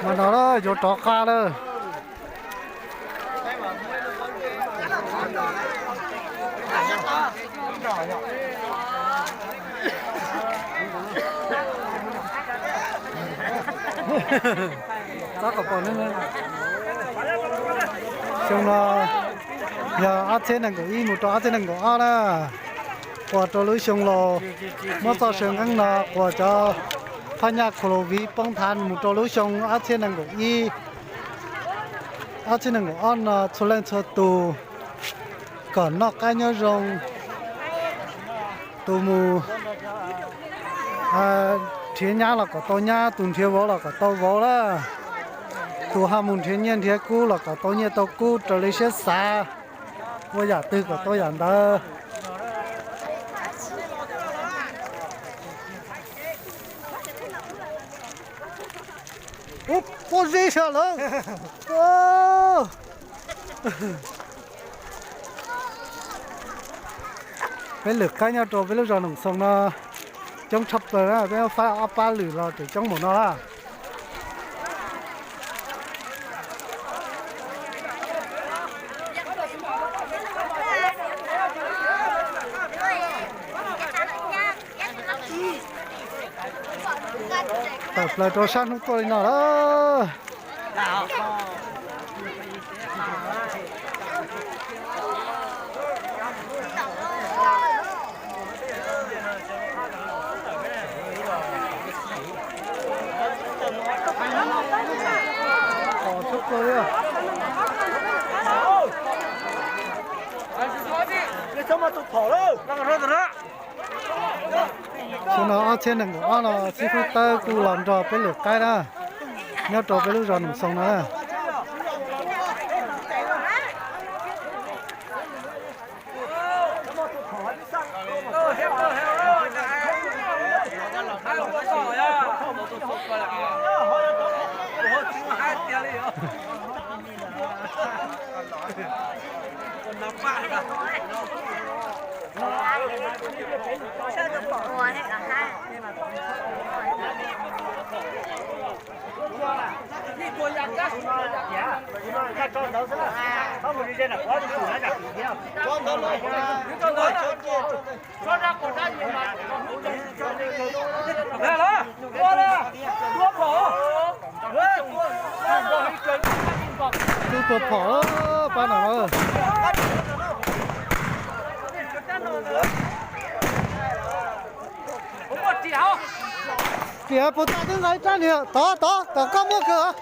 Mas no yuav rov qab lawm. Xyoo no yog ob txhiab nees nkaum ib mus rau ob txhiab nees nkaum ob na. Quas rau lub xyoo laus, muab txoj saw nqeeb no quas cov phaj nyaj Covid poob thav mus rau lub xyoo ob txhiab nees nkaum ib, ob txhiab nees nkaum ob no txhua leej txhua tus kom noj qab nyob zoo. Tus mus nrhiav nyab los kom tau nyab, tus nrhiav vauv los kom tau vauv lawm. Tus ho mus nrhiav nyiaj nrhiav kub los kom tau nyiaj tau kub raws li siab xav, ua yam twg kom tau yam ntawd. Ub, pob zeb sawv lawm. Peb lwm qaib nyob rau peb lub zos Noom Xoos no coob tshaj plaws na, peb faib ob pab lwm los tseem coob npaum no na. Tawm plaws rau sab hnub tuaj li no lawm. Xyoo no ob txhiab nees nkaum ob no xib fwb Tawb kuj los nrog peb lwm qaib na, nyob rau peb lub zos Noom Xoos no na. Twb tua phom pab no. Riam puas tas twb nqa ib rab niag tod tod kom koj muab kawg.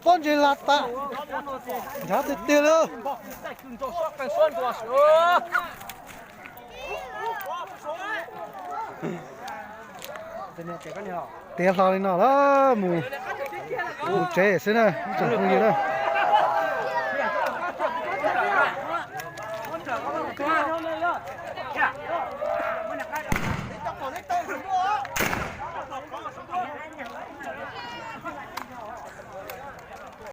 Pob ntseg lag tas, nrhav tiag tiag li. Tiav hlo li no lawm, mus, mus tsev xwb na, ib tsoom phooj ywg na.